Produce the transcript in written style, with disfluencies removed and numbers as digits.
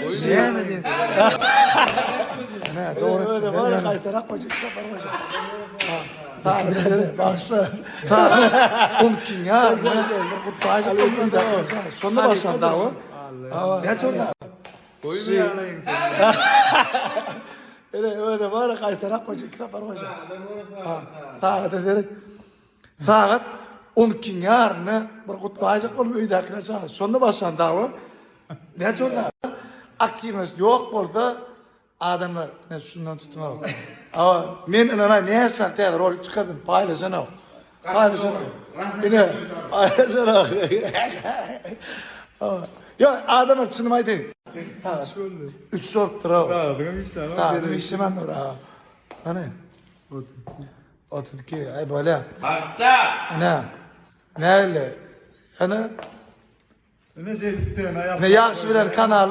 Näme diýen? Ne, dogry. Öyle var gaýtarak goýjak, sapar goýjak. Ha, başla. Mümkin ya. Gutlaýjak Şonda başlandy o. Näçe oldu? Goýmaýalyň sen. Öyle öyle var gaýtarak goýjak, sapar goýjak. Ha, sagada seret. Sagat 12-niň ýaryna bir gutlaýjak bolup öýdäkiler çagyrdy. Şonda başlandy dawa. Näçe boldy? Aktiwnost ýok bolsa adamlar ine şundan tutuň. Awa, men ynanaý näçe sany täze rolik çykardym, paýlaşanok. Paýlaşanok. Ine, paýlaşanok. Awa. Ýok, adamlar çynymy aýdaýyn. Sagat 3 bolupdyr. Sagadyňam işlänok. Sagadym işlemändir. Hany? 32, aý bolýa. Bagtda! Ine. Näle? Ine. Ine şeýle stena Ine ýagşy bilen kanal.